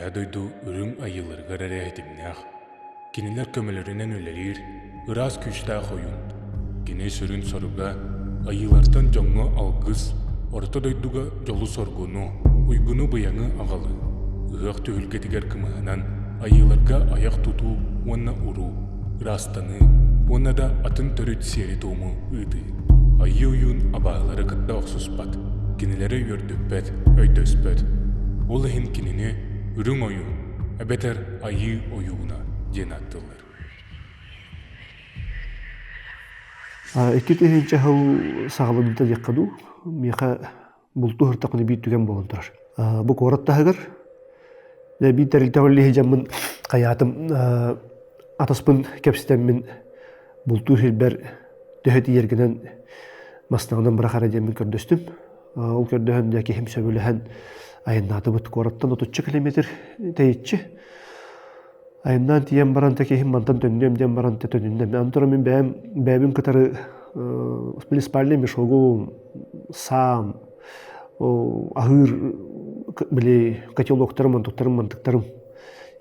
Үөһээ дойду үрүҥ айыыларыгар эрэ ситимнээх, кинилэр көмөлөрүнэн үлэлиир ыраас күүстээх ойуун. Кини сүрүн соруга айыылартан дьоҥҥо алгыс, орто дойдуга дьолу-соргуну, уйгуну-быйаҥы аҕалыы, ыһыах түһүлгэтигэр кымыһынан айыыларга айах тутуу уонна уруу, ыраастаныы уонна да атын төрүт сиэри-туому ыытыы. Айыы ойуун абааһылары кытта охсуспат, кинилэри үөрдүппэт, өйдөспөт. Ол иһин кинини Үрүҥ ойуун эбэтэр Айыы ойууна диэн ааттыыллар. 2000 сыл саҕаланыыта диэххэ дуу, миэхэ бултуу сыртахпына биир түгэн буолан турар. Бу куорат таһыгар биир тэрилтэҕэ үлэлии сылдьаммын хайаатым атаспын кэпсэтэммин бултуу сирбэр төһө тиийэргинэн массыынанан бырах эрэ диэммин көрдөстүм. Ол көрдөһөн дьэ киһим сөбүлэһэн айаннаатыбыт. Куораттан отучча километр тэйиччи. Айаннаан тиийэн баран та киһим мантан төннүөм диэн баран төнүннэм. Аны туран мин бэйэм бэйэбин кытары спальный мешогум, саам, аһыыр били котелоктарым, мантыктарым, мантыктарым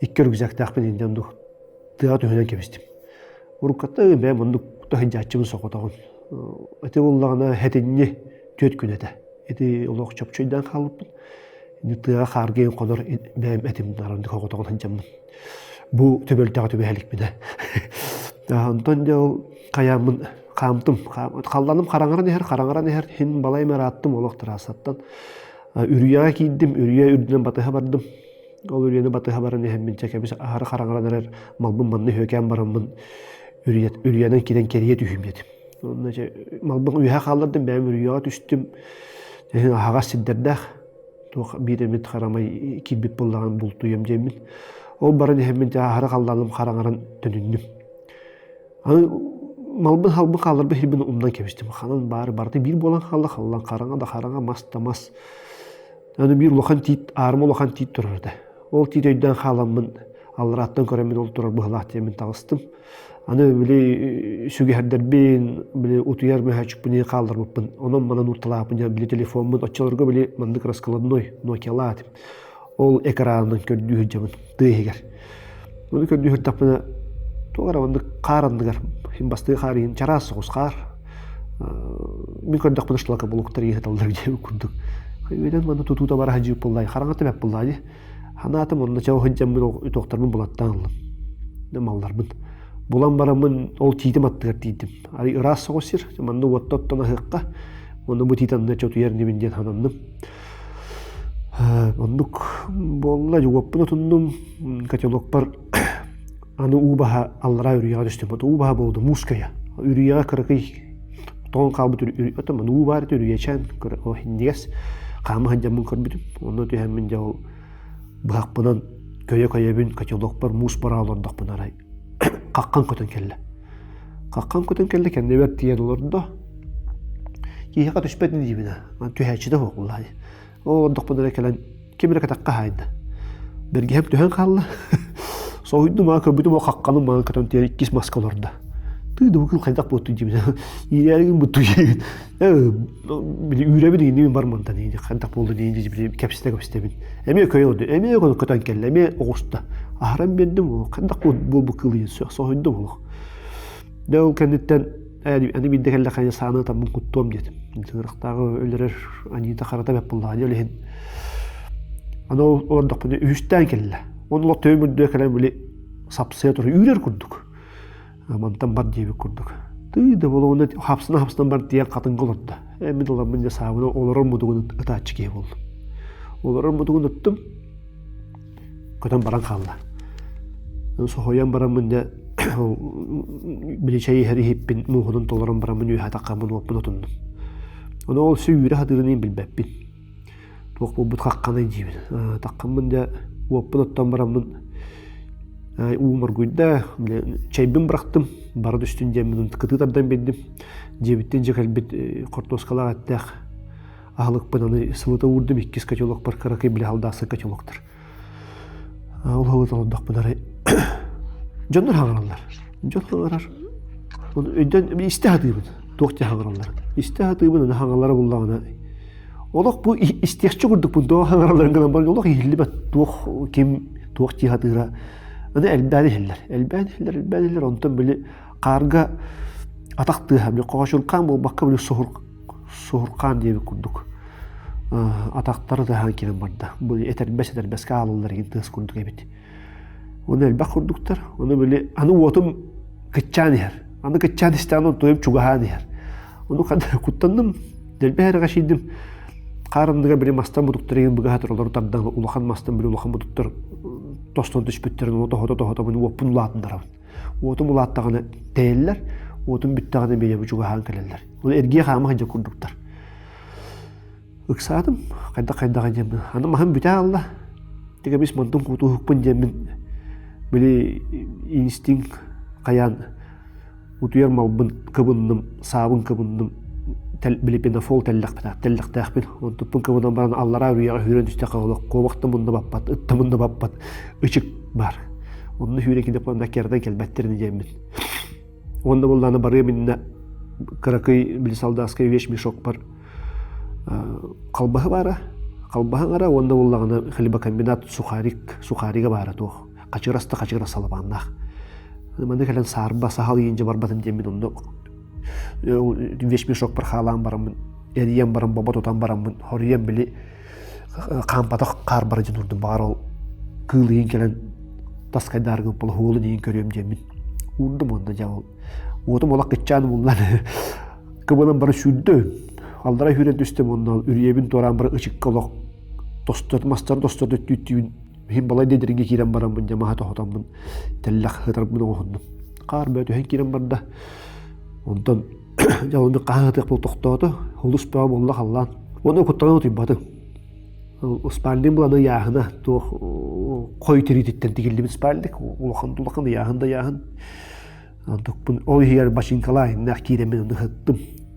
икки рюкзактаахпын индем дух тыаҕа түһүнэн кэбистим. Урукката бэйэм оннук таһыдьааччыбын соҕотоҕун. Ити буоллаҕына хэтинньи түөрт күн этэ. Ити олох чопчуйдаан хаалбыппын. Ини тыаҕа хааргыйан хонор бэйэм этим наранды соҕотоҕун сылдьаммын. Бу түбэлтэҕэ түбэһэликпинэ. Онтон дьэ ол хайааммын хаамтым. Халланым хараҥаран иһэр, хараҥаран иһэр. Хин балайым ырааттым олох трассаттан. Үрүйэҕэ киирдим, үрүйэ үрдүнэн батыһа бардым. Ол үрүйэни батыһа баран иһэммин чэ кэбис аһары хараҥаран эрэр малбын манна үһүөкээн бараммын үрүйэнэн киирэн кэрийэ түһүүм диэтим. Онно дьэ малбын үөһэ хааллардым, бэйэм үрүйэҕэ түстүм. Эһин аһаҕас сирдэрдээх туох биир эмит харамай киирбит буоллаҕын бултуйам диэммин. Ол баран иһэммин дьэ аһары халлааным хараҥаран төнүннүм. Аны малбын халбын хаалларбын сирбин умнан кэбистим. Ханан баары барыта биир буолан хаалла, халлаан хараҥа да хараҥа, мас да мас. Аны биир улахан тиит, аарыма улахан тиит турар этэ. Ол тиит өйдөөн хааламмын, алларааттан көрөммүн ол турар быһылаах диэммин таҕыстым. Аны били сүгэһэрдэрбин, били утуйар мөһөөччүкпүн хаалларбыппын. Онон манан уурталааппын диэн били телефоммун оччолорго били маннык раскладной Nokia-лаа этим. Ол экранынан көрдүү сылдьабын тыа иһигэр. Ону көрдүү сырдахпына туох эрэ маннык хаар анныгар иһин бастыы хаар иһин чараас соҕус хаар мин көрдөхпүнэ шлакоблоктар иһиталлар диэбит курдук. Үөдэн манна тутуута бара сылдьыбыт буоллай, хараҥата бэт буоллаа дии. Ханаатым онно чэ сылдьаммын туохтарбын булаттаан ыллым. Малларбын. Булан бараммын ол тиитим аттыгар тиийдим. Арый ыраас соҕус сир, манна уотта оттон аһыахха, онно бу тиит анныгар чотуйар инибин диэн сананным. Оннук буолла, уоппун отуннум, котелокпар аны уу баһа аллараа үрүйэҕэ түстүм. Уу баһа буолду, муус көйө. Үрүйэҕэ кыракый тоҥон хаалбыт отон уу баар этэ үрүйэчээн иһинньигэс хаама сылдьаммын көрбүтүм. Онно түһэммин дьэ ол быһахпынан көйө-көйөбүн котелокпар муус бара олордохпун арай хаххан көтөн кэллэ. Хаххан көтөн кэллэ кэннибэр тиийэн олордо. Киһиэхэ түспэт диибин аа. Түһээччи да суох буоллаа дии. Ол олордохпуна эрэ кэлэн ким эрэ кэтэххэ хаайда. Бэргэһэм түһэн хаалла. Соһуйдум аа көрбүтүм ол хахханым маҥан көтөн тиийэн иккис маска олордо. Тыы да бу күн хайдах буоттуй диибин. Иирээригин буттуй диибин. Били үүрэбин иҥнибин бар мантан иини хайдах буолла диин били кэпсэтэ кэпсэтэбин. Эмиэ көй олорду, эмиэ көтөн кэллэ, эмиэ оҕуста. Аһаран биэрдим, хайдах буолбут кыылыйын соһуйдум олох. Дьэ ол кэнниттэн аны биирдэ кэллэххэ сааны ытаммын куттуом диэтим. Тыҥырахтааҕы өлөрөр аньыыта харата бэт буоллаҕа дии ол иһин. Аны ол олордохпуна үһүстээн кэллэ. Оны олох төбөм үрдүгэр кэлэн били сапсыйа турар үүрэр курдук. Мантан бар диэбит курдук. Тыы да буола хапсына хапсынан бар тиийэн хатыҥга олордо. Э мин ыламмын дьэ саабына олорор мутугун ытааччы киһи буоллум. Олорор мутугун ыттым. Көтөн баран хаалла. Соһуйан бараммын дьэ били чэй иһэр иһиппин мууһунун толорон бараммын үөһэ таххаммын уоппун отуннум. Ону ол сүүрэ сатыырын билбэппин. Туох буолбут хахханый диибин. Таххаммын дьэ уоппун оттон бараммын уум оргуйда, чэйбин бырахтым, бара түстүн диэммин кытыы тардан биэрдим. Дьиэбиттэн дьэ кэлбит хортуоскалаах эттээх аһылыкпын аны сылыта уурдум иккис котелокпар кыракый били халдаасы котелоктар. Ол аһылык олордохпун арай дьоннор хаҥараллар. Дьон хаҥарар. Өйдөн истэ сатыыбын. Туох дии хаҥараллар. Истэ сатыыбын аны хаҥалара буллаҕына олох бу истиэхчэ курдукпун туох хаҥаралларын гынан баран олох иһиллибэт туох ким. Туох дии сатыыра аны элбээн иһэллэр. Элбээн иһэллэр, элбээн иһэллэр. Онтон били хаарга атах тыаһа, били хоочуркаан буолбакка били суһур суһуркаан диэбит курдук атахтара тыаһаан киирэн барда. Бу этэрбэс этэрбэскэ аалыллар игин тыас курдук эбит. Оны элбэх курдуктар. Ону били аны уотум кыччаан иһэр. Аны кыччаан истэҕинэ онтуйум чугаһаан иһэр. Ону куттанным, дэлби эрэҕэчийдим. Хаар анныгар били мастан мутуктар игин быгаһа тураллар тардан улахан мастан били улахан мутуктар тостон түспүттэрин ону тоһото-тоһото мин уоппун улаатыннарабын. Уотум улааттаҕына тэйэллэр, уотум бүттэҕинэ бэйэбэ чугаһаан кэлэллэр. Ол эргиэ хаама сылдьар курдуктар. Ыксаатым, хайдах-хайдаҕа диэммин. Аны маһым бүтэ аалла. Тигэбис мантан куутууһукпун диэммин били инстинкт хайаан утуйар малбын кыбынным, саабын кыбынным, били пенофол тэллэхтээхпин. Онтуппун кыбынан баран аллараа үрүйэҕэ сүүрэн түстэххэ олох куобах да мунна баппат, ыт да мунна баппат ычык бар. Онно сүүрэн киирдэхпинэ кэрдэн кэлбэттэрин диэммин. Уонна буоллаҕына барыам иннинэ кыракый били солдатскай вещмешокпар халбаһы баара, халбаһы аҥара уонна буоллаҕына хлебокомбинат сухарик, сухарига баара туох хачыгырас да хачыгырас салапааннаах. Манна кэлэн саарба сахал ииндьэ барбатын диэммин онно вещмешокпар хаалаан бараммын эрийэн баран бобо тутан бараммын хоруйан били хаампатах хаар бара дьон урдум баҕар ол кыыл иһин кэлэн таскайдааргын полоһуолун иһин көрүөм диэммин уурдум уонна дьэ ол уотум олох кыччаан умуллан кыбынан бары сүүрдүм аллара сүүрэн түстүм уонна үрүйэбин туораан бары ычыкка олох тостор мастар тостор өттүүттүүбүн иһин балай да дириҥҥэ киирэн бараммын дьэ маһа тоһутаммын тэллэх ытарбын оҥоһуннум хаар бөтүһэн түһэн киирэн барда онтон Дьэ оннук хаһыатыах буол тохтоото, олус бөҕө буолла халлаан. Уонна куттанан утуйбатым. Спальник булан ыйааһына туох хой тириититтэн тигиллибит спальник улахан улахан ыйааһын да ыйааһын. Онтукпун ол иһигэр бачыыҥкалаах киирэммин онно сыттым.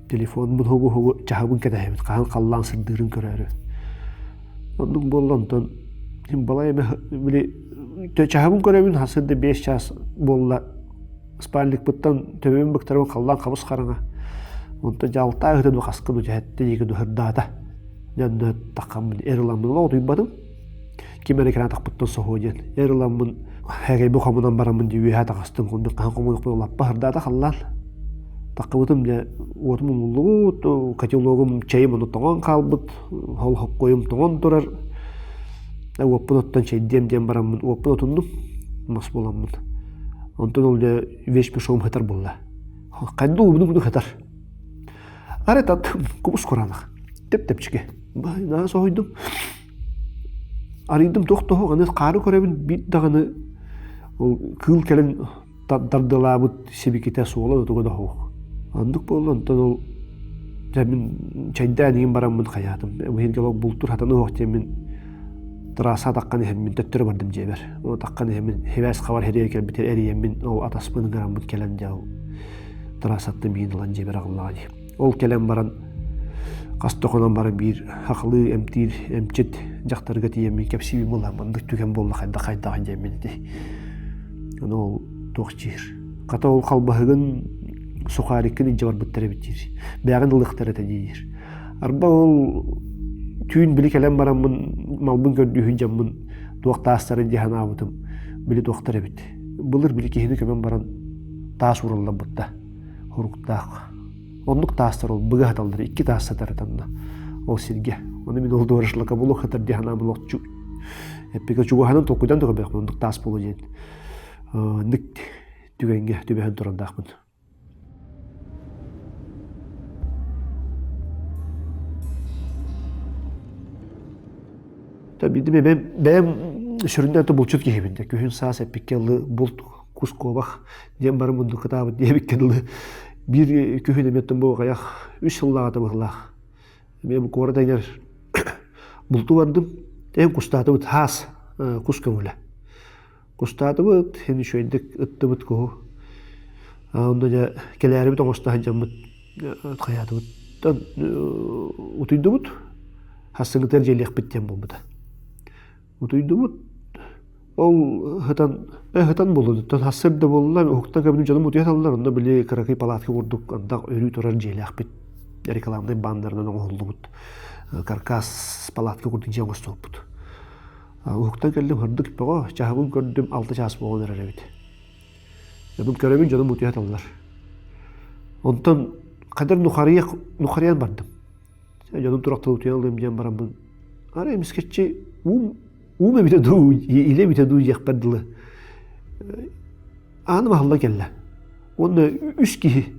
Телефонмун хугу-хугу чаһыбын кэтэһэбит хаһан халлаан сырдыырын көрөөрү. Оннук буолла онтон балай эмэ били чаһыбын көрөбүн хасырда 5 час буолла Спальникпыттан төбөбүн быктарабын халлаан хабыс хараҥа. Онтон дьаалтаа ыһыта ду хаска ду дьэһэттэ диэки ду һырдаата. Дьонно таххаммын эр ыламмын олох утуйбатым. Ким эрэ кэлэн атахпыттан соһуо диэн. Эр ыламмын хэгэйби хомунан бараммын дии үөһэ таҕыстым. Курдук хаһан хомуйуохпун лаппа һырдаата халлаан. Таххыбытым дьэ уотум умуллубут, котелогум чэйим ону тоҥон хаалбыт, ол хоккойум тоҥон турар. Уоппун оттон чэйдиэм диэн бараммын уоппун отуннум, мас буоламмын. Онтон ол дьэ вещмешогум хатар буолла. Хайда уубуну буну хатар. Арай таттым кубус кураанах. Тэп-тэпчики. Наһаа соһуйдум. Арыйдым туох тоһо аны хаары көрөбүн биир даҕаны ол кыыл кэлэн тардылаабыт сибикитэ суола да туга да суох. Оннук буолла онтон ол дьэ мин чэйдээн иһин бараммын хайаатым. Эһиги олох бултуур хатаны суох диэммин трасса таххан иһэммин төттөрү бардым дьиэбэр. Ол таххан иһэммин хибээс хабар хэрийэ кэлбитэр эрийэммин ол атаспын ыҥыраммын кэлэн дьэ ол трассаттан миин ылан дьиэбэр аҕаллаҕа дии. Ол кэлэн баран хас да хонон баран биир хахлыы эмтиир эмчит дьахтарга тиийэммин кэпсиибин буолла маннык түгэн буолла хайдах хайдаҕын диэммин ити. Ону ол туох диир. Хата ол халбаһыгын сухариккын илдьэ барбыттар эбит диир. Бэйэҕин ылыахтар этэ диир. Арба ол түүн били кэлэн бараммын малбын көрдүүһүн дьоммун туох таастарын дии санаабытым били туохтар эбит. Былыр били киһини көмөн баран таас ууралларбытта хоруктаах. Оннук таастар ол быга сыталлар икки таас сытар этанна ол сиргэ. Ону мин ол дуорашлака булуох сытар дии санаабын олох эппигэ чугаһынан толкуйдан да көрбөкпүн оннук таас буолуо диэн ник түгэҥҥэ түбэһэн турандаахпын. Биирдэ бэйэм бэйэм сүрүннээн булчут киһибин да күһүн саас эппиккэ ылы булт кус куобах диэн бары муннук кытаабыт диэбиккэ дылы биир күһүн эмиэ бу аҕыйах үс сыллааҕыта быһыылаах эмиэ бу куорат эҥэр бултуу бардым эн кустаатыбыт хаас кус көҥүлэ Кустаатыбыт, син үчүгэйдик ыттыбыт куһу. Онно дьэ кэлээрибит оҥосто сылдьаммыт хайаатыбыттан утуйдубут. Хассыҥҥытыгар дьиэлиэхпит диэн буолбута. Утуйдубут. Ол сытан, сытан буоллун, хассыр да буолла, уһуктан көбүнүм дьонум утуйа сыталлар, онно били кыракый палатка курдук ардах өрүү турар дьиэлээхпит. Рекламнай баннерынан оҥоһуллубут каркас палатка курдук дьиэ оҥостубуппут. Уһуктан кэллим сырдык бөҕө, чаһыбын көрдүм 6 чаас буолан эрэр эбит. Дьонум көрөбүн, дьонум утуйа сыталлар. Онтон хадыр нухарыйа нухарыйан бардым. Дьонум турахтан утуйан ылыам диэн бараммын арай эмискэччи уум уум эбитэ дуу, илэ эбитэ дуу диэхпэр дылы Ааным аһыллан кэллэ. Уонна үс киһи,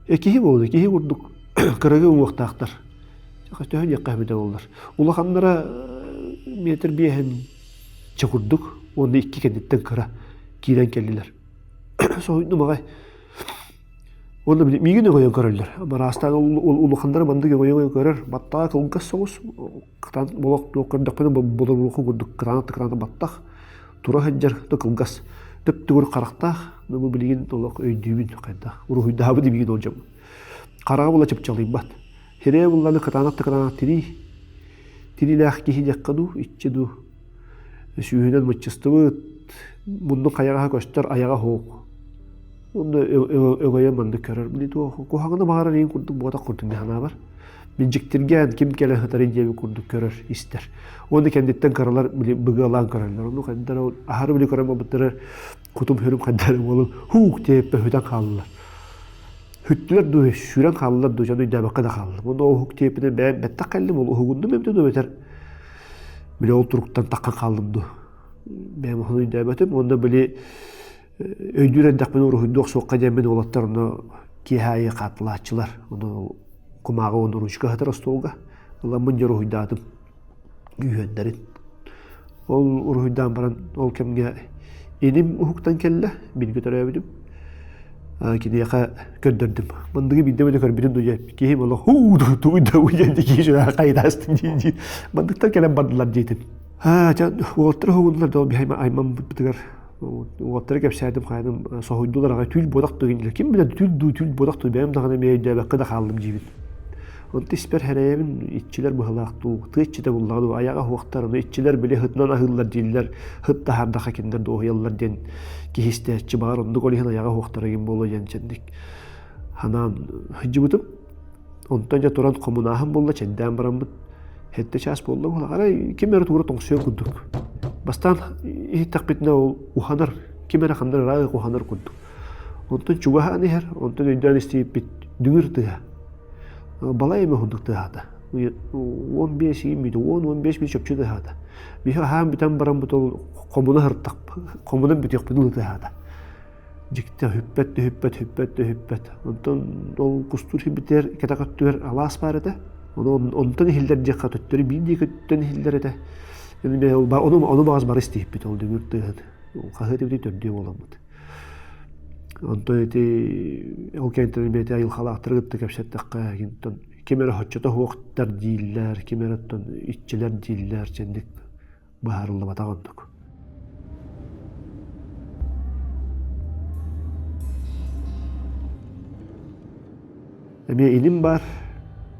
киһи буолла, киһи курдук кырагы уҥуохтаахтар. Төһө диэххэ эбитэ буоллар. Улаханнара метр биэһин чэ курдук уонна икки кэнниттэн кыра киирэн кэллилэр. Соһуйдум аҕай. Уонна миигин өҥөйөн көрөллөр. Мараастаан улаханнара маннык өҥөйөн көрөр. Баттаҕа кылгас соҕус, кытаан болох туох көрдөхпүнэ бодоруоху курдук кытаанах кытаанах баттах тура сылдьар да кылгас төп-төгүр харахтаах бу билигин олох өйдүүбүн хайдах уруһуйдаабыт билигин ол дьон хараҕа була чыпчалыйбат хирэйэ булланы кытаанах да кытаанах тирии тириилээх киһи диэххэ дуу иччи дуу сүүһүнэн мыччыстыбыт муннун хайаҕаһа көстөр айаҕа суох Онно өҥөйөн маннык көрөр. Били туох куһаҕаны баҕарар иин курдук буотах курдук мин санаабар. Мин дьиктиргээн ким кэлэн сытарын диэбит курдук көрөр, истэр. Уонна кэнниттэн кыралар били быгыалаан көрөллөр. Ону хайдара аһары били көрөн барбыттара кутум сүрүм хайдары буолан һуук диэппэ сүтэн хааллылар. Сүттүлэр дуу, сүүрэн хааллылар дуу, дьон өйдөөбөккө да хааллым. Онно уһук диэппинэн бэйэм бэттэх кэллим, ол уһугуннум эбитэ дуу эбэтэр били ол туруктан таххан хааллым дуу. Бэйэм оһон өйдөөбөтүм. Уонна били өйдүүр эрдэхпинэ уруһуйдуу охсуохха диэммин уолаттар онно киэһэ аайы хааттылааччылар. Ону кумааҕы уонна ручка сытар остуолга. Ыламмын дьэ уруһуйдаатым үһүөннэрин. Ол уруһуйдаан баран ол кэмҥэ иним уһуктан кэллэ, бииргэ төрөөбүтүм. Киниэхэ көрдөрдүм. Мандыгы биирдэ эмэ көрбүтүм дуу диэн киһим олох һуу тугуй да диэн киһи сүрэҕэ хайытаастын дии дии мандыктан кэлэн бардылар диэтим. Аа, дьэ уолаттар уһугуннулар да ол биһи аймаммытыгар Уолаттары кэпсээтим, хайаным соһуйдулар аҕай түүл буотах дуу ким билэр түүл дуу түүл буотах дуу бэйэм даҕаны эмиэ өйдөөбөккө да хааллым диибин. Онто испэр хэрэйэбин иччилэр быһылаах дуу, тыа иччитэ буллаҕа дуу, айаҕа уһуохтар, ону иччилэр били һытынан аһыыллар дииллэр, һыт таһаардаха кинилэр дуоһуйаллар диэн киһи истээччи баҕар оннук ол иһин айаҕа уһуохтара игин буолуо диэн чэнник ханаан сылдьыбытым. Онтон дьэ туран хомунааһын буолла, чэйдээн бараммыт сэттэ чаас буолла буолла. Арай ким эрэ тугура тоҥсуйар курдук. Бастаан иһиттэхпитинэ ол уһанар, ким эрэ ханна ыраах уһанар курдук. Онтон чугаһаан иһэр, онтон өйдөөн истибиппит дүҥүр тыаһа. Балай эмэ уһуннук тыаһаата. 15 ииммит, 10-15 минут чопчу тыаһаата. Биһи аһаан бүтэн бараммыт ол хомуна сырыттах, хомунан бүтүөхпүт ылы тыаһаата. Дьикти хүппэт да хүппэт, хүппэт да хүппэт. Онтон ол кустуур сирбитигэр кэтэх өттүгэр алаас баар этэ. Ону онтон иһиллэр диэххэ төттөрү биир диэки өттүттэн иһиллэр этэ. Ону, ону баҕас бары истиһиппит ол дүҥүр тыаһын. Хаһыат эбити төрдүө буоламмыт. Онтон ити ол кэнниттэн бэйэтэ айылҕалаахтары кытта кэпсэттэххэ, ким эрэ оччото суохтар дииллэр, ким эрэ оттон иччилэр дииллэр, чэнник быһаарыллыбатах ордук. Эмиэ илим баар,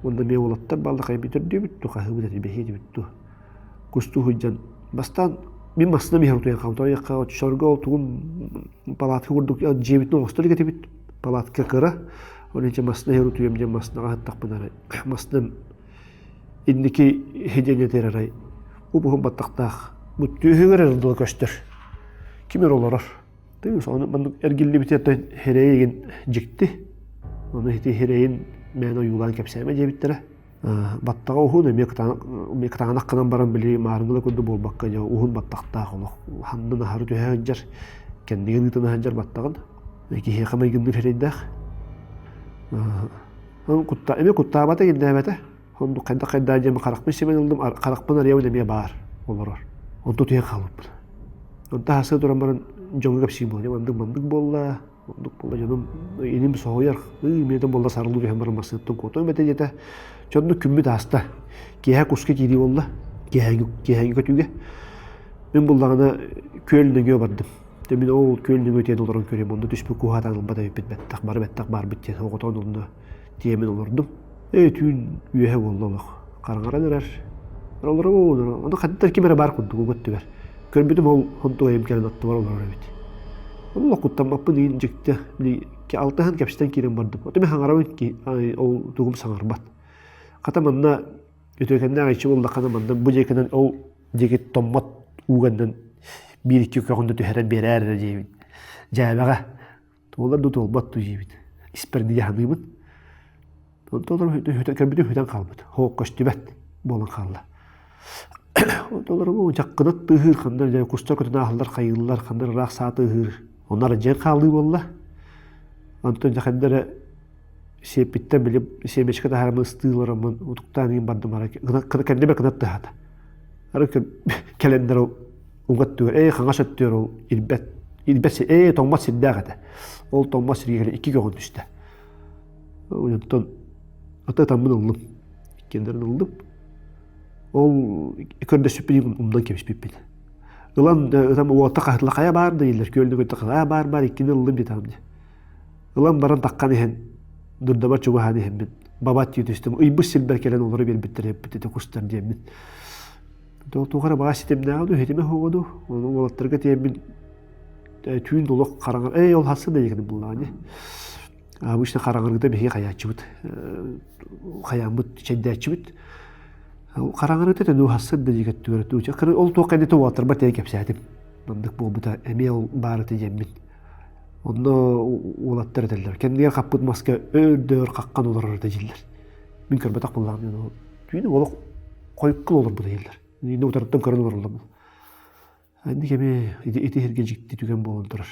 уонна эмиэ уолаттар бааллар хайбыт төрдүөбүт дуу, хаһыыбыт этэ бэһиэтибит дуу. Кустуу сылдьан бастаан мин массыынам иһэр утуйан хаалбыт. Ойоххо оччолорго ол тугум палатка курдук дьиэбитин оҥостор илик этибит. Палатка кыра. Ол иһин массыына иһэр утуйам диэн массыынаҕа сыттахпына эрэ массыынам инники сидиэнньэтигэр арай уп-уһун баттахтаах бу түөһүгэр эрэ дылы көстөр. Ким эрэ олорор. Тыыс ону маннык эргиллибитэ хирэйигин дьикти. Ону ити хирэйин мээн ойуулаан кэпсээмэ диэбиттэрэ. Баттаҕа уһун эмиэ кытаанах гынан баран били маарыҥҥыла курдук буолбакка дьэ уһун баттахтаах олох ханнын аһары түһэ сылдьар кэннигин ыытан сылдьар баттаҕын киһиэхэ майгынныыр хирэйдээх. Кутта эмиэ куттаабата иҥнээбэтэ. Оннук хайдах хайдаа диэн харахпын симэн ыллым, харахпын арыйабын эмиэ баар олорор. Онтон утуйан хаалбыппын. Онтон аһасыы туран баран дьоҥҥо кэпсиир буолла. Маннык маннык буолла, оннук буолла дьонум иним соһуйар, ыы миэтэн буолла сарылыы түһэн баран массыынаттан куотуом этэ диэтэ. Дьоннук күммүт ааста. Киэһэ куска киирии буолла. Киэһээҥҥи киэһээҥҥи көтүүгэ. Мин буллаҕына күөл нөҥүө бардым. Дьэ мин ол күөл нөҥүө тиийэн олорон көрүөм, онно түспүт куһаатаан ылбат эбиппит бэттэх, бары бэттэх баарбыт диэн оҕотоон онно тиэмин олордум. Ээ түүн үөһэ буолла олох. Хараҥаран эрэр. Олоробун, ону ханна ким эрэ баар курдук уга өттүгэр. Көрбүтүм ол хонтуойум кэлэн аттыбар олорор эбит. Олох куттаммаппын иин дьикти. Били алтыһан кэпсэтэн киирэн бардым. Оту мин хаҥарабын ол тугум саҥарбат. Хата манна үтүөкэннээх иччи буоллаххына манна бу диэкинэн ол диэки томмот. Уугандан биир-икки көҕүндэ түһэрэн биэрээр эрэ диэбит. Дьээбэҕэ туолар дуу туолбат дуу диэбит. Испэр дии саныыбын. Онтон көрбүтүм сүтэн хаалбыт. Хоок көстүбэт буолан хаалла. Онтон дьаккынат тыаһыыр, ханна эрэ кустар көтөн ааһаллар, хайыыллар, ханна ыраах саа тыаһыыр. Онно аралдьыйан хаалыы буолла. Онтон дьэ ханна эрэ сиэппиттэн били семечка таһааран ыстыы олороммун утуктаан иһин бардым ара кэннибэр кынат тыаһаата. Ары кэлэннэр ол уҥа өттүгэр, ээ хаҥас өттүгэр ол ирбэт ирбэт ээ тоҥмот сирдээх этэ. Ол тоҥмот сиргэ кэлэн икки көҕүн түстэ. Онтон аты ытаммын ыллым. Иккиэннэрин ыллым. Ол көрдөспүппүн умнан кэбиспиппин. Ылан ытам уолта хаһытла хайа баар да дииллэр күөлнү көттө хайа баар баар иккини ыллым диэтэҕим дии. Ылан баран таххан иһэн дурдабар чугаһаан иһэммин бабат дии түстүм. Ыйбыт сирбэр кэлэн олоро биэрбиттэр эппит ити кустар диэммин. Туох эрэ баҕа ситимнээҕэ дуу, ситимэ суоҕа дуу. Ону уолаттарга тиийэммин түүн олох хараҥар эй ол хассы да диэкини буллаҕа дии. Обычно хараҥарыыта биһиги хайааччыбыт, хайааммыт чэйдээччибит. Хараҥарыыта төнүү хассын да диэки өттүгэр ол туох кэнниттэн уолаттарбар тиийэн кэпсээтим. Маннык буолбута эмиэ ол баар этэ диэммин. Онно уолаттар этэллэр, кэннигэр хаппыт маска өөр-дөөр хаххан олорор этэ дииллэр. Мин көрбөтөх буоллаҕым диэн түүнү олох хойукку олорбута дииллэр. Инни утарыттан көрөн олороллор. Инник эмиэ ити, ити сиргэ дьикти түгэн буолан турар.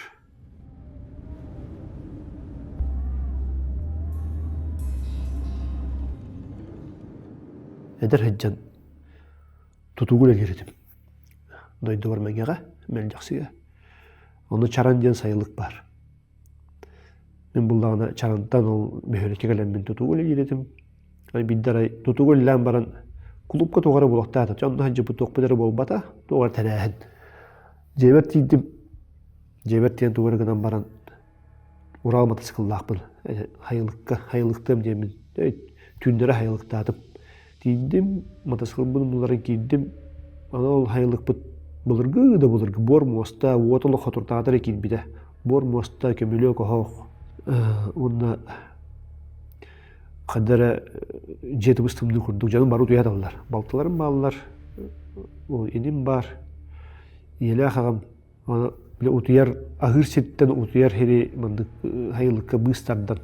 Эдэр сылдьан тутууга үлэлиир этим. Дойдубар Мэҥэҕэ, Мэлдьэхсигэ. Онно Чаран диэн сайылык баар. Мин буллаҕына Чарантан ол бөһүөлэккэ кэлэммин тутууга үлэлиир этим. Биирдэ арай тутууга үлэлээн баран кулуупка туох эрэ буолуохтаах этэ. Онно сылдьыбыт туохпут эрэ буолбата, туох эрэ тэрээһин. Дьиэбэр тиийдим. Дьиэбэр тиийэн тугу эрэ гынан баран Урал матасыкыллаахпын. Хайылыкка, хайылыктыам диэммин түүннэри хайылыктаатым. Тиийдим, матасыкылбын булларан киирдим. Аны ол хайылыкпыт былыргы да былыргы буор муоста, уот олох хотуртаата эрэ киирбитэ. Буор муоста, көмүлүөк оһох уонна ханна эрэ дьиэ тыбыс тымныы курдук дьонум бары утуйа сыталлар. Балтыларым бааллар, иним баар, ийэлээх аҕам Аны били утуйар, аһыыр сиртэн утуйар сири маннык хайылыкка быыс тардан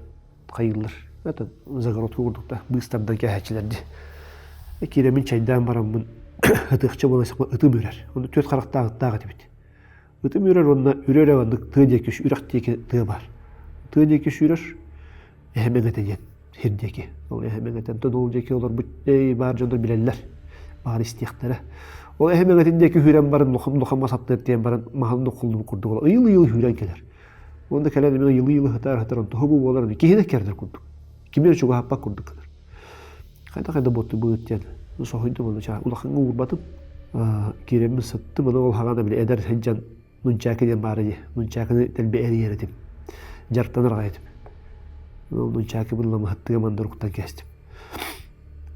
хайыыллар. Это загородка курдук да быыс тардан кээһээччилэр дии. Киирэммин чайдаан бараммын ытыахча буола ытым үрэр. Онно түөрт харахтаах ыттаах этибит. Ытым үрэр уонна үрэр маннык тыа диэки үрэх диэки тыа баар. Тыа диэки сүүрэр эһэм эҥэтэ диэн сир диэки. Ол эһэм эҥэтэ ол диэки олорбут баар дьоннор билэллэр, баар истиэхтэрэ. Ол эһэм эҥэтин диэки сүүрэн баран лухам лухам мас аттыыр диэн баран маһын ноххуллубут курдук ыйыл-ыйыл сүүрэн кэлэр. Уонна кэлэн эмиэ ыйылы-ыйылы сытар сытар онто бу буолар киһини кэрдэр курдук. Кими эрэ чугаһаппат курдук гынар. Хайдах-хайдах буотту быыт диэн соһуйдум ону улахаҥҥа уурбатым. Киирэммин сыттым, аны ол хаҕана били эдэр сылдьан Нунчаакы диэн баара дии. Нунчаакыны дэлби эрийэр этим. Дьарыктанар аҕай этим. Ол нунчаакыбын ламаһыттыга мандар уктан кээстим.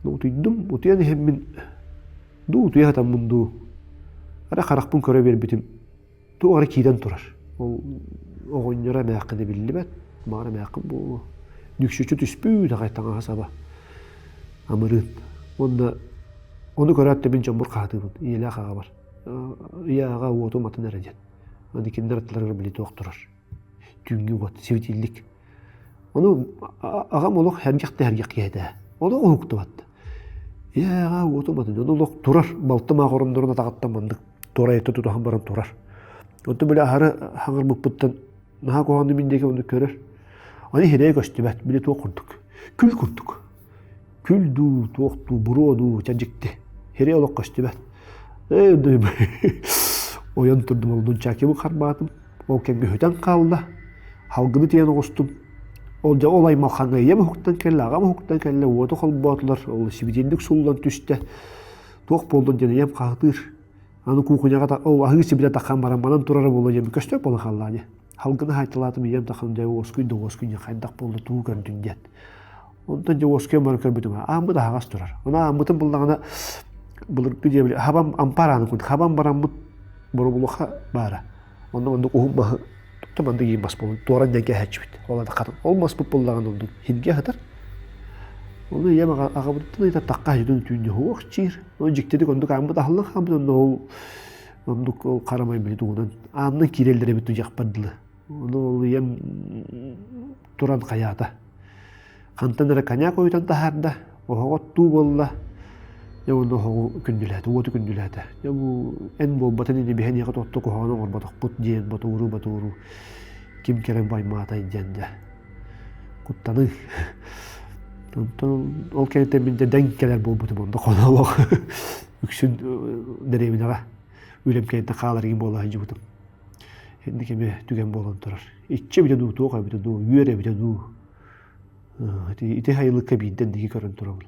Утуйдум, утуйан иһэммин дуу утуйа сатаммын дуу арай харахпын көрө биэрбитим туох эрэ киирэн турар. Ол оҕонньоро эмээххинэ биллибэт, баҕар эмээххин буолуо. Нүксүччү түспүт аҕай таҥаһа саба амырыын. Уонна ону көрөөт да мин дьоммор хаһытыыбын, ийэлээх аҕабар. Ыйааҕа уотум атын эрэ диэн. Аны кинилэр аттыларыгар били туох турар. Түүҥҥү уот, сибитиллик. Ону аҕам олох сэргэх да сэргэх киһи этэ. Олох уһуктубат. Ийээҕэ уотум атын. Ону олох турар. Балтым аах ороннорун атаҕыттан маннык туорайыта тутуһан баран турар. Онтон били аһары хаҥырбыппыттан наһаа куһаҕанны мин диэки оннук көрөр. Аны сирэйэ көстүбэт. Били туох курдук. Күл курдук. Күл дуу, туох дуу, буруо дуу, чэ дьикти. Сири олох көстүбэт. Ээ, ойон турдум, ол нунчаакибын харбаатым. Ол кэмҥэ сүтэн хаалла. Халгыны тиийэн оҕустум. Ол дьэ ол аймалхаҥҥа ийэм уһуктан кэллэ, аҕам уһуктан кэллэ, уоту холбоотулар, ол сибитинник суллан түстэ. Туох буоллун диэн ийэм хаһытыыр. Аны куукуняҕа ол аһыы сибилэ таххан баран манан турара буолуо диэн көстөр буолан хаалла ини. Халгыны хаайталаатым ийэм таххан дьэ уоскуй да уоскуй диэн хайдах буолла тугу көрдүн диэн. Онтон дьэ уоскуйан баран көрбүтүм ааммыт аһаҕас турар. Ону ааммытын буллаҕына былыргы дьиэбили хабам ампаар ааны курдук хабам бараммыт боробулуха баара. Онно оннук уһун маһы тутта маннык иин мас буолан туоран диэн кээһээччибит. Ол хатын ол маспыт буллаҕына оннук хиргэ сытар. Ону ийэм аҕабыттан ыйытар тахха дьүдүн түүн уох чиир. Ону дьиктитик оннук ааммыт аһыллан хаалбыт онно ол. Оннук ол харамай били тугунан аанынан киирэллэр эбит дьахпар дылы. Ону ол ийэм туран хайаата. Хантан эрэ коньяк ойутан таһаарда, оһоҕо оттуу буолла. Дьэ уонна оһоҕу күндүлээтэ, уоту күндүлээтэ. Дьэ бу эн буолбатын ини биһэн иэхэ тотто куһаҕаны оҥорботохпут диэн ботугуруу-ботугуруу ким кэлэн баймаатай диэн дьэ куттаныы. Онтон ол кэнниттэн мин дьэ дэҥ кэлэр буолбутум онно хонолох үксүн дэриэбинэҕэ үлэм кэнниттэн хаалар игин буола сылдьыбытым. Инник эмиэ түгэн буолан турар. Иччи эбитэ дуу, туох эбитэ дуу, үөр эбитэ дуу. Ити сайылыкка биирдэ инники көрөн турабын.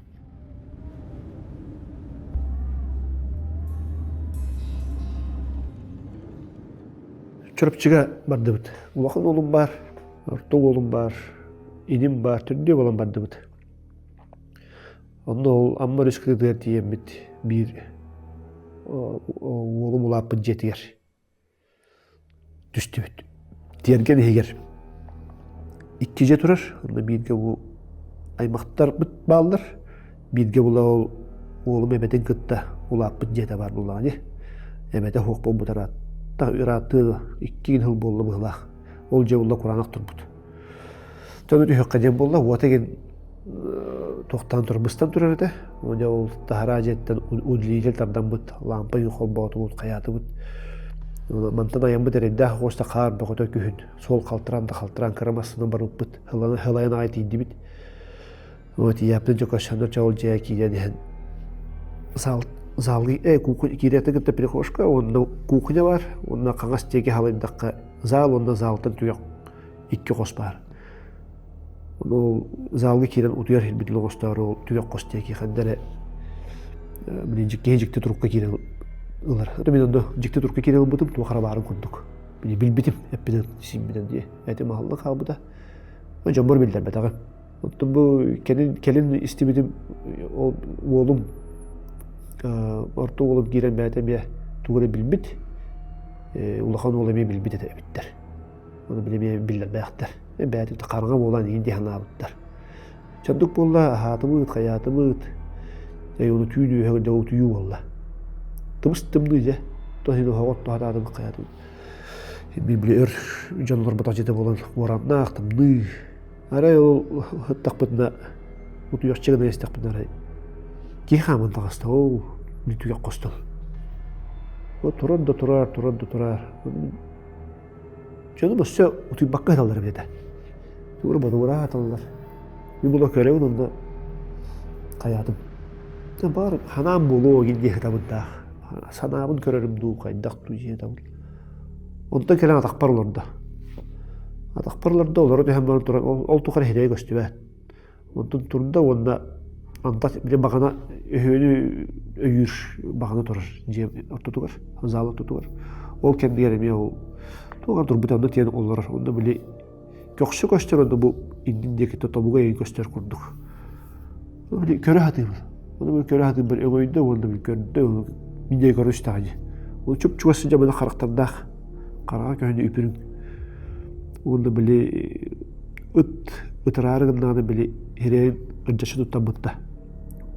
Чурапчыга бардыбыт. Улахан уолум баар, орто уолум баар, иним баар, төрдүө буолан бардыбыт. Онно ол Амма өрүс кытыытыгар тиийэммит биир уолум улааппыт дьиэтигэр түстүбүт. Тиэргэн иһигэр икки дьиэ турар, онно бииргэ бу аймахтарбыт бааллар, бииргэ була ол уолум эбэтин кытта улааппыт дьиэтэ баар буоллаҕа дии. Эбэтэ суох буолбут ыраатта, ырааттыы икки сыл буолла быһыылаах. Ол дьиэ буолла кураанах турбут. Дьону түһүөххэ диэн буолла, уота игин туохтаан турар, быстан турар этэ. Дьэ ол таһараа дьиэттэн удлитель тардаммыт, лаампа игин холбоотубут, хайаатыбыт. Мантан айаммыт эрэйдээх оҕуста хаар бөҕөтө күһүн суол халтараан да халтараан кыра массыына барбыппыт. Хылайан аҕай тиийдибит. Вот тиийээппин дьэ көрсөннөр чэ ол дьиэ киирэн иһэн зал залы э кухня киирээтин кытта прихожка уонна кухня бар уонна хаҥас диэки халыйдахха зал уонна залтан түгэх икки хос баар. Ол залга киирэн утуйар сирбитин оҥостоору ол түгэх хос диэки ханна эрэ блин киһи дьикти турукка киирэн ылар. Это мин онно дьикти турукка киирэн ылбытым туох эрэ баарын курдук. Билбитим эппинэн сиимминэн дии. Этим аһыллан хаалбыта. Дьоммор биллэрбэтэҕим. Оттон бу кэлин, кэлин истибитим ол уолум орто уолум киирэн бэйэтэ эмиэ тугу эрэ билбит, улахан уол эмиэ билбит этэ эбиттэр. Ону били эмиэ биллэрбэхтэр. Бэйэтэ хараҥа буолан иһин дии санаабыттар. Чордук буолла, аһаатыбыт, хайаатыбыт. Дьэ, ону түүн үөһэ дьэ утуйуу буолла. Тыбыс тымныы дьэ. Тоһин оһоҕот тоһатаатыбыт, хайаатыбыт. Били өр дьон олорботох дьиэтэ буолан уораннаах, тымныы. Арай ол ыттахпытына утуйахчы гына истэхпинэ арай киһи хааман таҕыста оо бүтүгэх хостон. Вот турар да турар, турар да турар. Дьонум өссө утуйбакка сыталлар эбит этэ. Тугу бодугураан аталлар. Мин була көрөбүн онно хайаатым. Баар ханаам буолуо дии сытабындаах. Санаабын көрөрүм дуу, хайдах дуу дии сытабын. Онтон кэлэн атахпар олордо. Атахпар олордо, олоро түһэн баран туран, ол, ол тухары сирэйэ көстүбэт. Онтон турда уонна антах били баҕана өһүөнү өйүүр баҕана турар дьиэ ортотугар, зал ортотугар. Ол кэмигэр эмиэ ол туох турбута онно тиийэн олорор. Онно били көхсө көстөр, онно бу иннин диэкиттэн тобуга ыйын көстөр курдук. Били көрө сатыыбын. Ону били көрө сатыыбын өҥөйдө уонна били көрдө, мин диэки көрө түстэҕэ дии. Ол чуп-чугас сылдьабына харахтардаах, хараҕа көһүнэ үпүрүҥ. Уонна били ыт ытыраары гыннаҕына били иһирэйин ырдьаччы туттаммытта.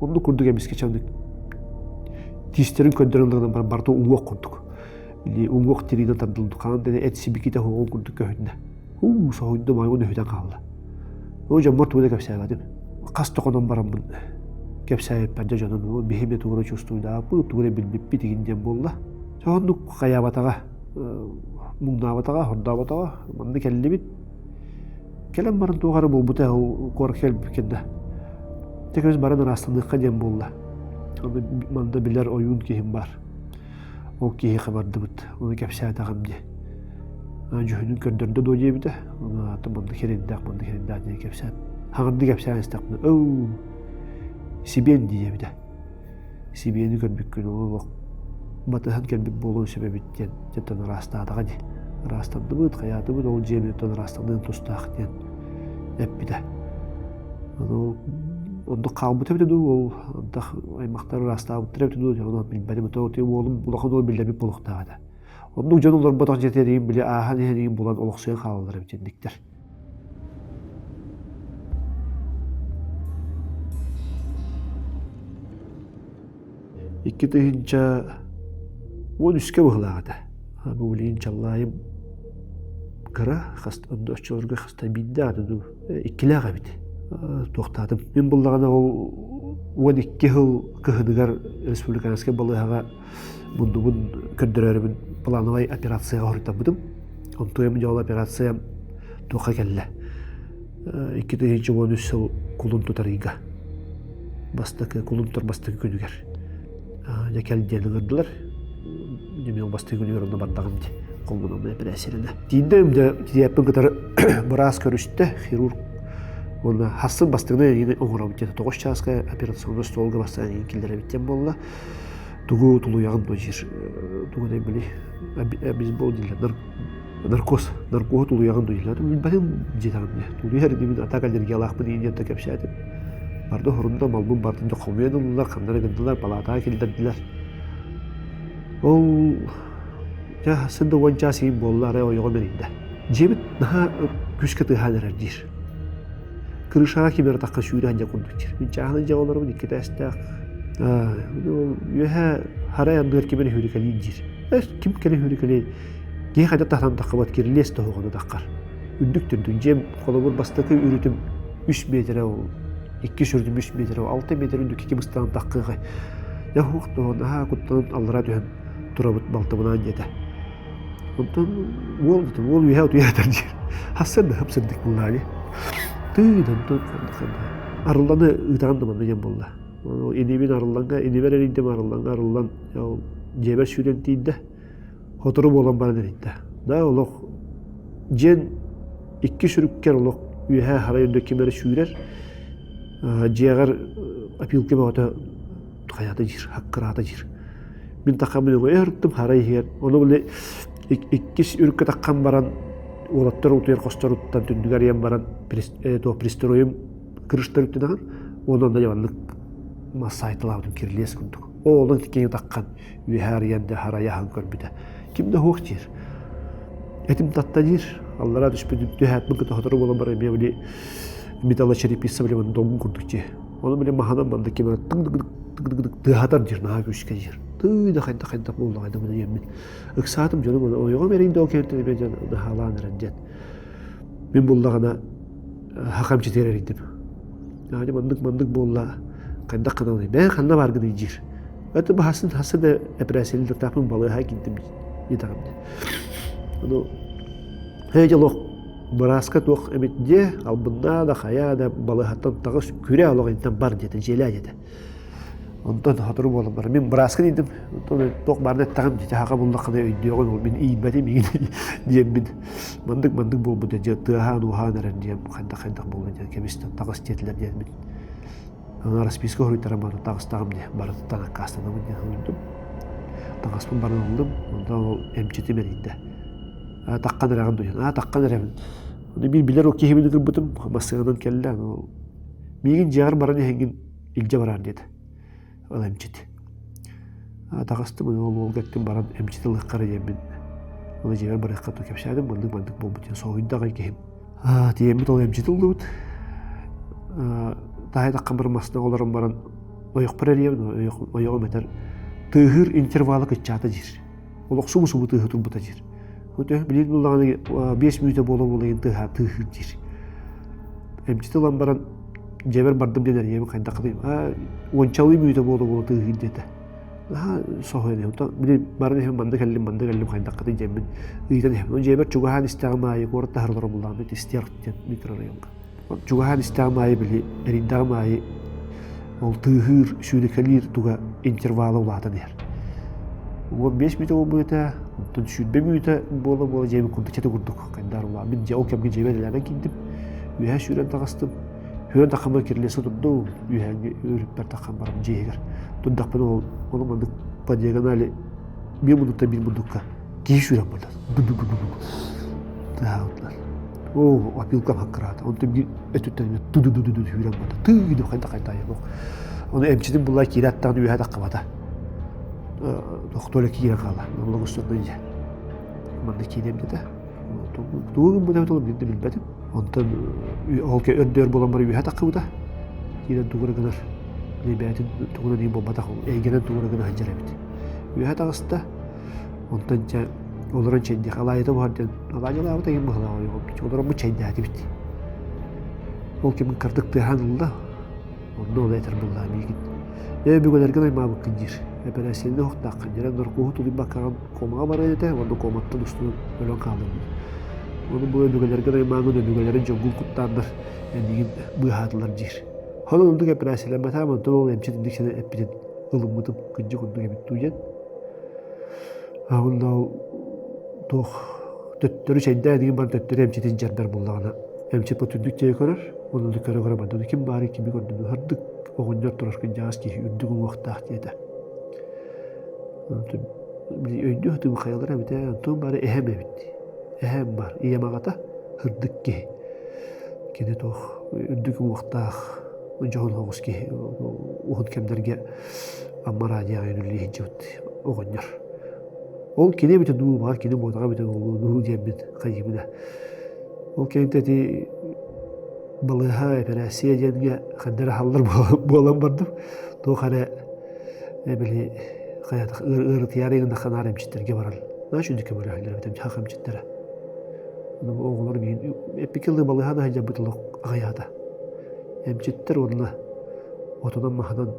Оннук курдук эмискэ чаннык тиистэрин көрдөрөн гынан баран барыта уҥуох курдук. Били уҥуох тириинэн тардыллыбыт хаан да эт сибикитэ уһуоҕун курдук көһүннэ. Уу, соһуйдум, айгын өһүтэн хаалла. Ол дьоммор тугу да кэпсээбэтим. Хас да хонон бараммын кэпсээбиппэр дьэ дьонум биһи эмиэ тугу эрэ чувствуйдаабыт, тугу эрэ билбиппит игин диэн буолла. Соннук хайаабатаҕа, муҥнаабатаҕа, хордооботоҕо. Манна кэллибит. Кэлэн баран туох эрэ буолбута ол куоракка кэлбит кэннэ. Дьэ кэбис баран ыраастаныахха диэн буолла. Аны манна билэр ойуун киһим баар. Ол киһиэхэ бардыбыт, ону кэпсээтэҕим дии. Дьүһүнүн көрдөрдө дуо диэбитэ, ону аата манна хириндээх, манна хириндээх диэн кэпсээн. Хаҥырды кэпсээн истэхпинэ, өө, сибиэн дии диэбитэ. Сибиэни көрбүккүн ол олох батыһан кэлбит буолуон сөп эбит диэн дьэттэн ыраастаатаҕа дии. Ыраастандыбыт, хайаатыбыт, ол дьиэбититтэн ыраастаныан тустаах диэн эппитэ. Ону оннук хаалбыта эбитэ дуу, ол антах аймахтар ыраастаабыттара эбитэ дуу, ону билбэтим. То уолум улахан уол биллэрбит буолуохтаах этэ. Оннук дьон олорботох дьиэтэ били ааһан иһэн булан олохсуйан хаалаллар эбит инниктэр. 2000. 13-кэ быһылаах этэ. Бу билигин Чаллаайым кыра, оччолорго хаста биирдэ ааты дуу, иккилээх эбит. Туохтаатым. Мин буллаҕына ол 12 сыл кыһыныгар республиканскай балыыһаҕа муннубун көрдөрөрүбүн плановай операцияҕа хоруйтарбытым. Онтуйам дьол операциям туохха кэллэ. 2013 сыл кулун тутар ыйга. Бастакы кулун тутар бастакы күнүгэр. Дьэ кэл диэн ыҥырдылар. Дьэ мин бастакы күнүгэр онно бардаҕым дии. Холбонон эпэрээссийэлэнэ. Тиийдим дьэ тиийээппин кытары быраас көрүстэ, хирург. Уонна хассын бастакынан эйигин оҥоробут диэтэ. 9 чааска операционный столга бастаан эйигин киллэрэбит диэн буолла. Тугу тулуйаҕын дуо диир. Тугу да били бейсбол дииллэр. Наркоз. Наркоһу тулуйаҕын дуо дииллэр. Билбэтим диэтэҕим дии. Тулуйар инибин а так аллергиялаахпын диэн да кэпсээтим. Барда хорунда малбын бардым да хомуйан ыллылар, ханна эрэ гыннылар, палаатаҕа киллэрдилэр. Ол дьэ син да уон чаас иһин буолла, арай ойоҕум эрийдэ. Дьиэбит наһаа күүскэ тыаһаан эрэр диир. Крышаҕа ким эрэ тахха сүүрэн дьэ курдук диир. Мин чааһынай дьиэҕэ олоробун икки этээстээх. Үөһэ харай анныгар ким эрэ сүүрэкэлиир диир. Ким кэлэ сүүрэкэлиир? Киһи хайдах тахсан таххыбат кирилиэс тоһоҕону таххар. Үрдүк түрдүк дьиэм холобур бастакы үрүтүм үс миэтэрэ ол иккис үрдүм үс миэтэрэ ол алта миэтэрэ үрдүк ким ыстаан таххыаҕай. Дьэ уһук наһаа куттанан аллараа түһэн турабыт балтыбынаан диэтэ. Онтон уол диэтим, уол үөһэ утуйа сытар диир. Хассан да хап-сырдык буоллаҕа дии. Тыын онтон Арылланы ыытаҕын да манна диэн буолла. Инибин арылланга, инибэр эрийдим арылланга арыллан дьиэбэр сүүрэн тиийдэ. Сотору буолан баран эрийдэ. Да олох дьиэн икки сүрүккэр олох үөһээ харай үрдэ ким эрэ сүүрэр. Дьиэҕэр опилка бөҕөтө хайата диир, хаккыраата диир. Мин таххаммын өҥөйө сырыттым харай иһигэр. Ону били иккис үрүккэ таххан баран уолаттар утуйар хосторуттан түннүгэр арыйан баран пристройум крыштар үрдүнэҕин уонна онно дьабаннык массаайталаабытым кирилиэс курдук. Ол онон киҥи таххан үөһэ арыйан да харайа аһан көрбүтэ. Ким да суох диир. Этим татта диир. Аллараа түспүтүм түһээппин кытта сотору буолан баран эмиэ били металлочерепица били долгун курдук дии. Ону били маһынан манна ким эрэ тык-тык-тык тыаһатар диир наһаа күүскэ диир. Тыы да хайдах хайдах буоллаҕай да маны диэммин. Ыксаатым дьонум аны ойоҕум эрийдэ ол кэнниттэн эмиэ дьон наһаалаан эрэр диэн. Мин буллаҕына хахам читиэр эрийдим. Аня маннык маннык буолла хайдах гынаный бээ ханна бааргыный диир. Это баһасын хасса да эпэрээссийэлииртаахпын балыыһа киирдим диэтэҕим дии. Ону Һээ дьолох бырааска туох эмит диэ, албыннаа да хайаа да балыыһаттан таҕыс күрээ олох интэн бар диэтэ, дьиэлээ диэтэ. Онтон сотору буолан баран мин бырааска диидим, онтон туох баарына эттэҕим дии, хаха буллаххына өйдүөҕүн ол мин иийбэтим игин диэммин маннык маннык буолбута дьэ тыаһаан-ууһаан эрэр диэн хайдах хайдах буолла диэн кэбистэн таҕыс диэтилэр диэн мин расписка суруйтаран баран таҕыстаҕым дии барытыттан аккаастанабын диэн суруйдум. Таҥаспын баран ыллым, онтон ол эмчитим эрийдэ. Аа таххан эрэҕин дуйан, аа таххан эрэбин. Ону биир билэр ол киһибин ыҥырбытым, массыынанан кэллэ, аны миигин дьиэҕэр баран иһэҥҥин илдьэ бараар диэтэ. Ол эмчит. Таҕыстым, аны ол уолга эттим баран эмчит ылыахха эрэ диэммин. Аны дьиэбэр барыахха ту кэпсээтим, маннык-маннык буолбут диэн соһуйда аҕай киһим. Тиийэммит ол эмчит ыллыбыт. Таһай таххан баран массыынаҕа олорон баран ойохпор эрийэбин, ойоҕум этэр тыаһыыр интервала кыччаата диир. Олох субу-субу тыаһы турбута диир. Билигин буллаҕына 5 мүнүүтэ буола-буола иһин тыаһа тыаһыыр диир. Эмчит ылан баран дьиэбэр бардым диэн эрийэбин хайдах уончалыы мүнүүтэ буола-буола тыаһыыр диэтэ. Наһаа соһуйан иһэм. Били баран иһэн манна кэллим, манна кэллим хайдаххытый диэммин ыйытан иһэм. Дьиэбэр чугаһаан истэҕим аайы куорат таһар олорон буллаҕым истиэх диэн микрорайонга. Чугаһаан истэҕим аайы били эрийдэҕим аайы ол тыаһыыр, сүүрэкэлиир туга интервала улаатан иһэр. 15 мүнүүтэ буолбут этэ, онтон 20 мүнүүтэ буола-буола дьиэбин курдук чэти курдук хайдаар улаан. Мин дьэ ол кэмҥэ дьиэбэр элээнэн киирдим. Үөһэ сүүрэн таҕыстым. Сүүрэн таххаммар кирилиэскэ турдум. Үөһээҥҥи өрүппэр таххан барам дьиэ иһигэр. Турдахпына ол ону маннык по диагонали биир муннуктан биир муннукка киһи сүүрэн барда. Тыаһаабыттар. Оо, опилкам хаккыраата. Онтон биир өттүттэн ту-ду-ду-ду сүүрэн барда. Тыы хайда хайда айылох. Ону эмчитин булла киирэ аттаҕын үөһэ таххыбата. Толи киирэн хаала. Благословенный дьэ. Манна киириэм дэтэ. Тугу гыммыта эбит ол биирдэ билбэтим. Онтон ол өрдөөр буолан баран үөһэ таххыбыта. Киирэн тугу эрэ гынар. Бэйэтин тугунан иин буолбатах, эйгэнэн тугу эрэ гына сылдьар эбит. Үөһэ таҕыста. Онтон дьэ олорон чэйдиэх алаайыта буһар диэн алаадьылаабыт эҥин быһылаах ойоҕум. Олорон бу чэйдээтибит. Ол ким кырдык тыаһаан ылла. Онно ол этэр буоллаҕа миигин. Ээ өбүгэлэргин аймаабыккын диир. Эпэрээссийэни оһохтооххун диир. Наркоһу тулуйбаккаҕын комаҕа барыан этэ уонна коматтан устун өлөн хаалыам. Ону бу өбүгэлэргин аймааҥҥын өбүгэлэрин дьоҥҥун куттааннар эйигин быыһаатылар диир. Онон оннук эпэрээссийэлэммэтэҕим, онтон ол эмчит инник сэнэ эппитин ылыммытым кырдьык оннук эбит дуу диэн. Уонна ол туох төттөрү чэйдээн игин баран төттөрү эмчитин дьардар буоллаҕына эмчит бу түннүк диэки көрөр, онно көрө-көрө барда ким баарый кими көрдүм һырдык оҕонньор турар кырдьаҕас киһи үрдүк уҥуохтаах диэтэ. Өйдүү сатыыбын хайалара эбитэ, онтон баара эһэм эбит. Эһэм баар, ийэм аҕата һырдык киһи. Кини туох үрдүк уҥуохтаах дьоһун соҕус киһи уһун кэмнэргэ Амма радиоҕа үлэлии сылдьыбыт оҕонньор. Ол кини эбитэ дуу, баҕар кини буотаҕа эбитэ буолуо дуу диэммин хайыыбын ээ. Ол кэнниттэн ити балыыһа, эпэрээссийэ диэнгэ ханна эрэ аһаллар буолан бардым. Туох эрэ били хайатах ыарытыйаары гыннахха наар эмчиттэргэ баран наһаа үчүгэй көмөлөһөллөр эбит эмчит эмчиттэрэ. Оҕолор миигин эппиккэ дылы балыыһа да сылдьарбыт олох аҕыйаата. Эмчиттэр уонна отунан-маһынан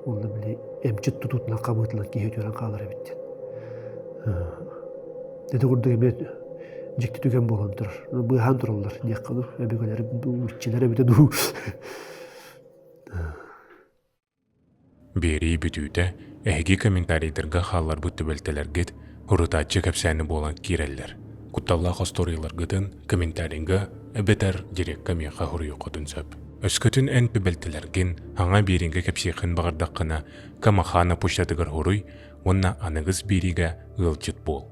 уонна били эмчит тутуутунан хабыытынан киһи үтүөрэн хаалар эбит диэн. Ити курдук эмиэ дьикти түгэн буолан турар. Быыһаан тураллар диэххэ дуу, өбүгэлэрим дуу, иччилэр эбитэ дуу. Биэрии бүтүүтэ эһиги комментарийдарга хаалларбыт түбэлтэлэргит урутааччы кэпсээни буолан киирэллэр. Кутталлаах остуоруйаларгытын комментарийга эбэтэр дирекка миэхэ суруйуоххутун сөп. Өскөтүн эн түбэлтэлэргин хаҥа биэриигэ кэпсиэххин баҕардаххына, Камахана почтатыгар суруй уонна аныгыс биэриигэ ыалдьыт буол.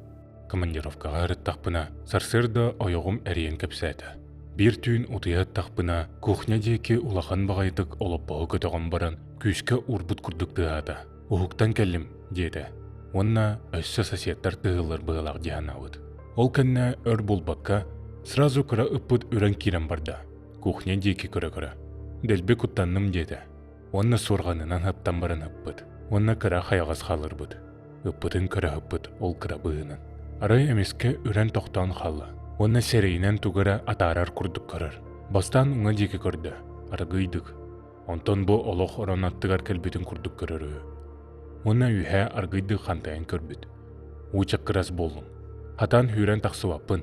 Командировкаҕа ырыттахпына, сарсыарда ойоҕум эрийэн кэпсээтэ. Биир түүн утуйа аттахпына, кухня диэки улахан баҕайытык олоппоһу көтөҕөн баран, күүскэ уурбут курдук тыаһаата. «Уһуктан кэллим» диэтэ. Уонна өссө соседтар тыаһыыллар быһыылаах дии санаабыт. Ол кэннэ өр булбакка, сразу кыра ыппыт үрэн киирэн барда. Кухня диэки көрө-көрө. Дэлби куттанным диэтэ. Уонна суорҕанынан хаптан баран ыппыт. Уонна кыра хайаҕас хаалларбыт. Ыппытын көрө ыппыт ол кыра быыһынан. Арай эмискэ үрэн тохтоон хаалла уонна сэрэйинэн тугу эрэ атаарар курдук көрөр. Бастаан уҥа диэки көрдө, аргыыйдык. Онтон бу олох орон аттыгар кэлбитин курдук көрөр үһү. Уонна үөһээ аргыыйдык хантайан көрбүт. Уу чаккырас буоллум. Хатаан сүүрэн тахсыбаппын.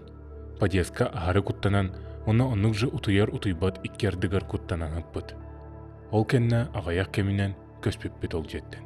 Подъездка аһары куттанан уонна оннук же утуйар-утуйбат икки ардыгар куттанан ыппыт. Ол кэннэ аҕыйах кэминэн көспүппүт ол дьиэттэн.